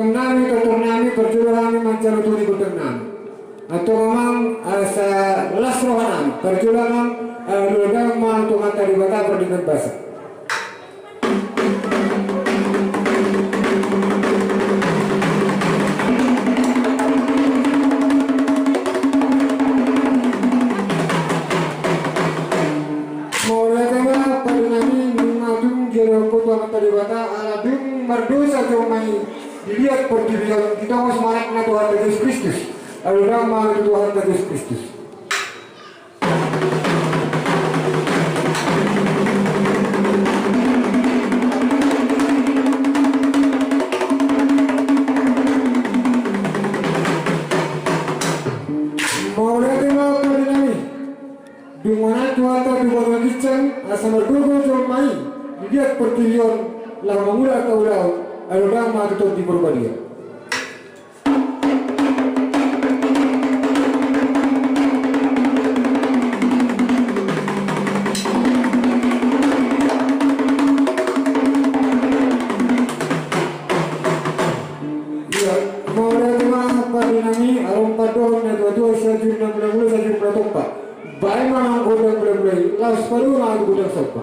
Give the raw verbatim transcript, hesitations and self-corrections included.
Nami, tortor nami, parjolo hami manjalo tu di gondang nami. Antong amang, asa las roha nami, parjolo amang, eh, alualuhon ma tu Amanta Debata pardenggan basa. Mauliate ma pande nami, nunga tung dialuhon tu Amanta Debata, ala dung mardosa jolma i di liat portibi on, ditongos ma anakna Tuhanta Jesus Kristus. Alualuhon ma tu Tuhanta Jesus Kristus. Mauliate ma pande nami. Dung manat Tuhanta tu banua ginjang, asa margogo jolma i di liat portibi on, laho mangula angka ulaon, alualuhon ma tu Tondi Porbadia. Ia, mauliate ma pande nami, adong pandohan ni natuatua, Sianjur Namulamula, Sianjur Mulatompa. Baen ma nang gondang mulamula i, laos padomu ma tu gondang somba.